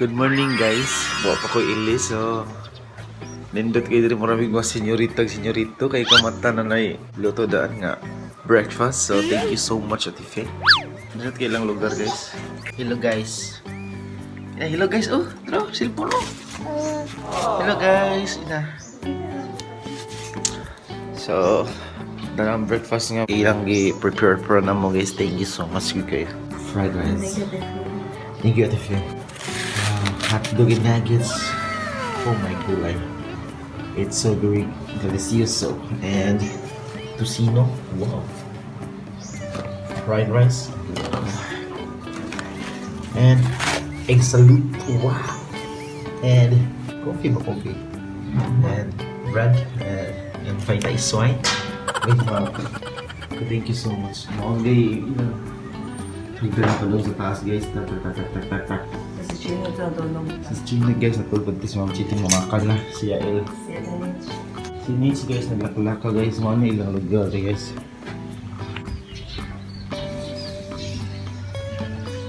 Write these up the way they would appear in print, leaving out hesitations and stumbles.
Good morning, guys. Wa pa ko ili, so nindot kay diri, maraming mga senyorita ug senyorito kay kamata na nay luto daan nga breakfast. So thank you so much, Ate Fe. Nindot kay lang lugar, guys. Hello, guys. Yeah, hello, guys. Oh, tara, cellphone oh. Hello, guys. Ina. So, dalang breakfast nga ilang gi-prepare para na mo, guys. Thank you so much kay fried rice. Thank you, Ate Fe. Wow, hot dog and nuggets. Oh my God. It's so very delicioso. And tocino. Wow. Fried rice. Wow. And egg salute. Wow. And coffee ba, coffee? And bread. And five ice wine. With milk. So thank you so much. Mga Nagdala pa doon sa taas, guys. Tak, tak, tak, tak, tak, tak, tak. Si Chino ito natulog. Sa Chino, guys, natulog si Ma'am Chitin, mamakal na si Yael. Si Adanich. Si Nate, guys, naglaklaka, guys. Mga na ilang lugar, guys.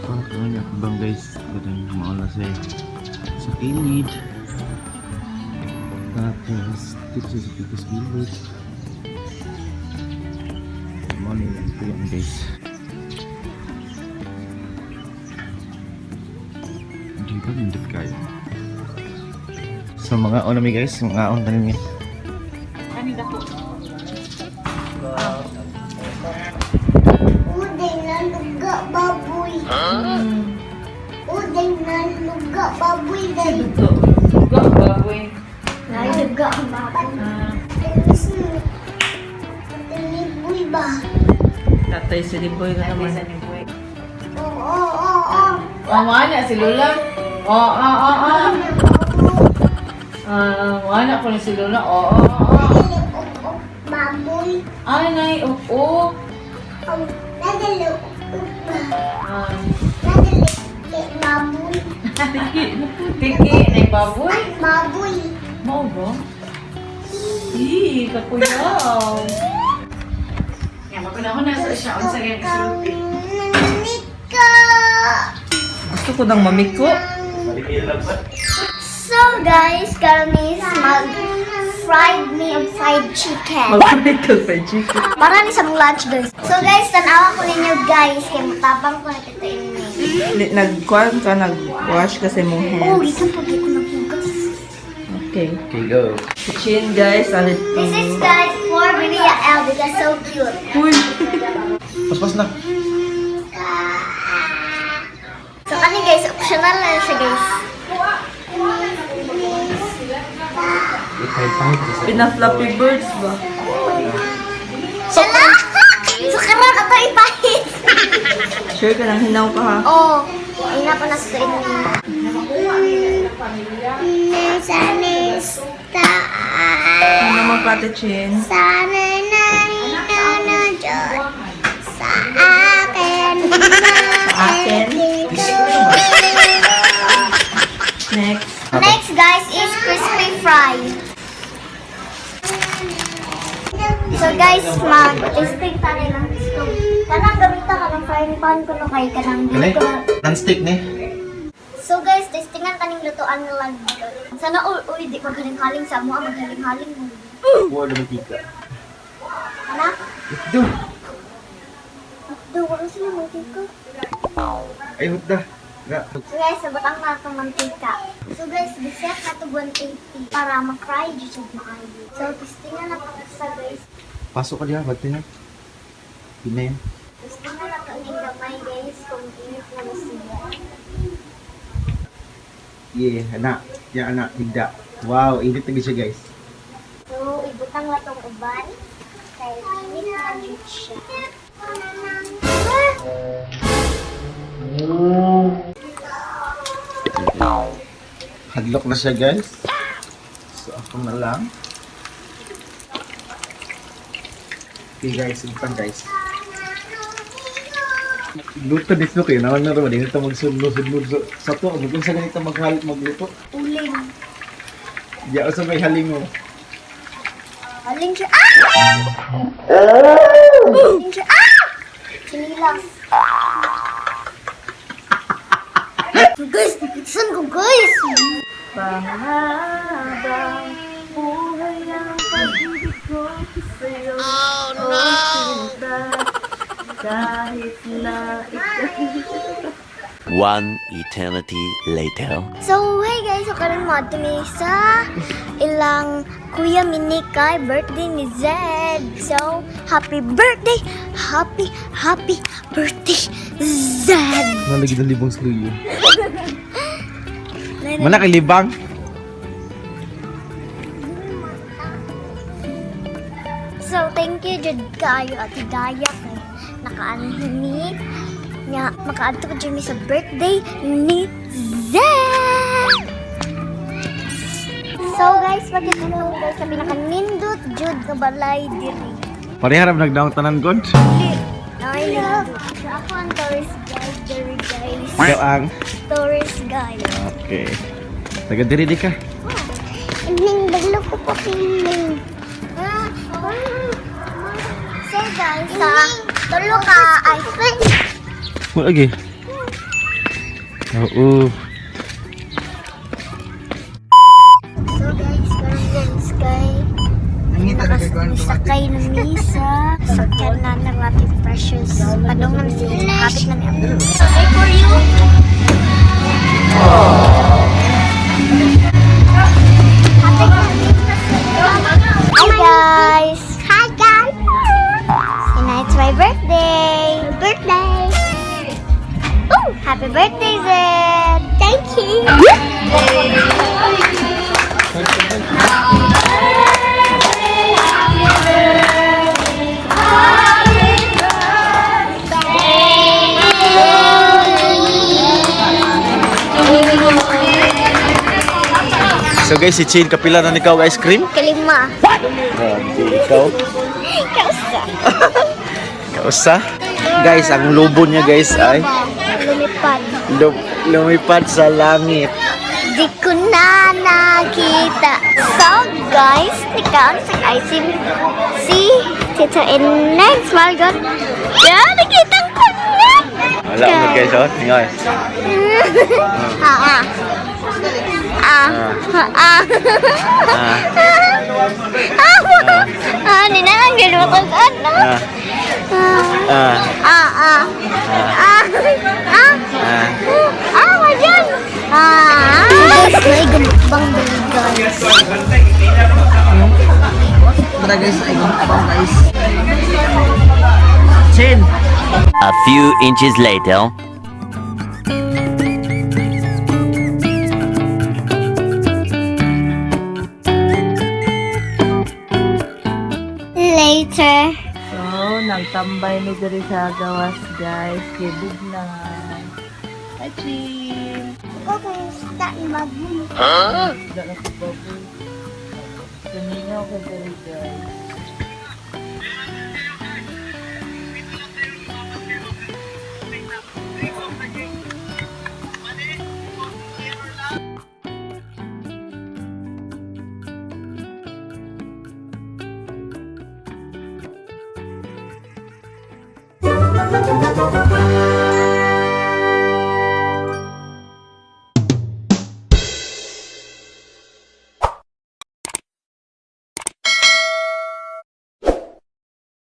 Parang ano bang, guys, ganun mga na sa kilid. Tapos, dito sa dito sa gilid. Mga na ilang yan, guys. Di ba nindot kayo? So mga on mi, guys, mga on tanin mi. Uday na luga baboy. Uday na luga baboy dahil. Ito. Luga, baboy. Ay, luga baboy. Tiniboy ba? Tatay si Liboy ka naman. Oo. Oh, mana si Lola. Oo. Ah, mana ko ni si Lola. Oo. Nadali baboy. Ay, nay, oo. Nadali ba? Ah, Nadali baboy. tiki. Tiki, nay baboy. Baboy. Mao ba? Ih, kakuyaw. Ya, maguna ko na sa siya unsa kay Kang nanika. Gusto ko nang mamiko. So guys, karon is mag fried me of fried chicken. Mag-fried ka fried chicken. Para ni sa mong lunch, guys. So guys, tanawa ko ninyo, guys, kay matabang ko na kita ini. Nagkuan ka, nag-wash kasi mong Oh, hands. gikan pag ko naghugas. Okay. Okay, go. Si Chin, guys, alit. This is, guys, for Maria L because so cute. Uy. Paspas na. So kani, guys, optional na siya, guys. Pina-flappy birds ba? Sala! So karon ato ipahit. Sure ka nang hinaw ka ha? Oh, ay na pa na sa ini. Sa Ano mo pati, Chin? Sana narito na Diyos sa akin. Sa akin? Next. Next, guys, is crispy fry. So guys, mag-testing tayo ng stove. Kanang gamita ka ng frying pan ko no kay kanang Kani? dito. Non-stick ni. So guys, testingan kaning lutuan nga lang. Sana all, uy, di maghaling-haling sa mo, maghaling-haling mo. Kuha na mantika. Ana? Ito. Do, wala sila mantika. Ay, hutda. Ga. So guys, nabutang na itong mantika. So guys, biset na ito 180 para ma-fry dyan siya maayo. So, testingan na pa sa, guys. Pasok ka diha, bagti na. Pinay. Testingan na ito ning gamay, guys, kung init na ba siya. Yeah, anak. Ya, anak, higda. Wow, init na siya, guys. So, ibutang na itong uban. Kaya init na dyan siya. Hadlok na siya, guys. So, ako na lang. Okay, guys. Ipan, guys. Luto dito kayo. Naman na rin. Dito magsunod-sunod. Sa to, mag sa ganito maghal magluto. Uling. Di ako sa may halingo. Aling siya. Ah! Aling siya. Ah! Sinilas. So Guys, saan ko, guys? Panghabang buhay ang pag-ibig ko sa'yo. Oh no! Sinta, kahit na ikaw. One eternity later. So, hey guys, so karon mo mi sa ilang Kuya Minikay birthday ni Zed. So, happy birthday! Happy, happy birthday, Zed! Nalagi ng libang sluyo. Mana kay libang? So, thank you jud kaayo, Ate Daya, kay nakaanhin ni nya makaadto ko jud mi sa birthday ni Zed. So guys, magkita na guys sa pinakanindot jud nga balay diri. Pareha ra nagdaong tanan god. Ay, nindot. So, ako ang tourist guide diri, guys. Ikaw ang Tourist guide. Okay. Taga diri di ka. Ning baglo ko po kining. So guys, sa tulo ka ice cream. Mo lagi. Oo. So guys, karon guys kay nakasakay na mi sa sakyan na ng ating precious. Padong na mi sa kapit na mi. Okay for you. Hi guys! Hi guys! And it's my birthday! Birthday! Oh, happy birthday, Zed! Thank you! So guys, si Chin kapila na nikaw ice cream? Kalima. Grabe ikaw. Kausa. Kausa. Guys, ang lobo niya guys ay Lumipad. Lumipad sa langit. Di ko na nakita. So guys, nikaon sa ice si Tito Ineng. Smile God. Yeah, nakita ko na. Wala mo guys, oh. Tingnan. Ah, ah. Ah, ah. Ah. Ah, ah, ninanggal mo kung ano. Ah. Ah. Ah, ah. Ah, ah. Ah. Ah, madyan! Ah! Guys, may ganitbang dali, guys. Tara guys, ay abang guys. Chin. A few inches later. Later. So, nagtambay mi diri sa gawas guys. Kibig na. Hi, Chin! Okay, start mabu. Isda na si Baboy. Tumingaw ka diri guys.